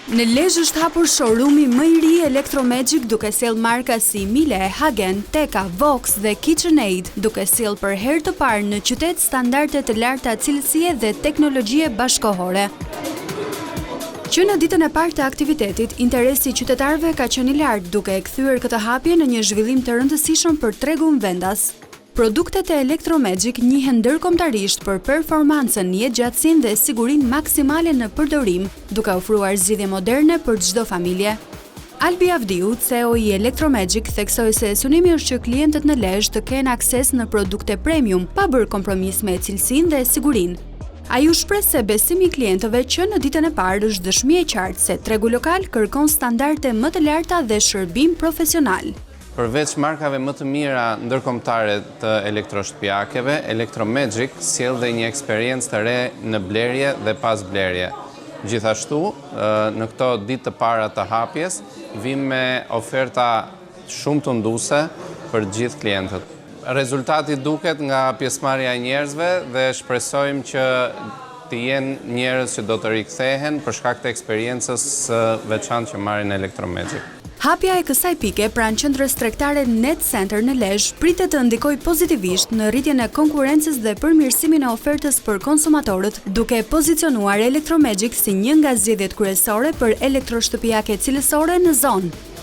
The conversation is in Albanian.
Në Lezhë është hapur showroom-i më i ri Electromagic duke sjellë marka si Miele, Hagen, Teka, Vox dhe KitchenAid, duke sjellë për herë të parë në qytet standarde të larta cilësie dhe teknologjie bashkëkohore. Që në ditën e parë të aktivitetit, interesi i qytetarëve ka qenë i lartë, duke e kthyer këtë hapje në një zhvillim të rëndësishëm për tregun vendas. Produktet e Electromagic njihen ndërkombëtarisht për performancën, jetëgjatësinë dhe sigurinë maksimale në përdorim, duke ofruar zgjidhje moderne për çdo familje. Albi Avdiu, CEO i Electromagic, theksoi se synimi është që klientët në Lezhë të kenë akses në produkte premium, pa bërë kompromis me cilësinë dhe sigurinë. Ai u shpreh se besimi i klientëve që në ditën e parë është dëshmi e qartë se tregu lokal kërkon standarde më të larta dhe shërbim profesional. Përveç markave më të mira ndërkombëtare të elektroshtëpiakeve, Electromagic sjell dhe një eksperiencë të re në blerje dhe pas blerje. Gjithashtu, në këto ditë të para të hapjes, vijmë me oferta shumë tunduese për të gjithë klientët. Rezultati duket nga pjesëmarrja e njerëzve dhe shpresojmë që të jenë njerëz që do të rikthehen për shkak të eksperiencës së veçantë që marrin në Electromagic. Hapja e kësaj pike pranë qendrës tregtare Net Center në Lezhë pritet të ndikojë pozitivisht në rritjen e konkurrencës dhe përmirësimin e ofertës për konsumatorët, duke pozicionuar Electromagic si një nga zgjedhjet kryesore për elektroshtëpiake cilësore në zonë.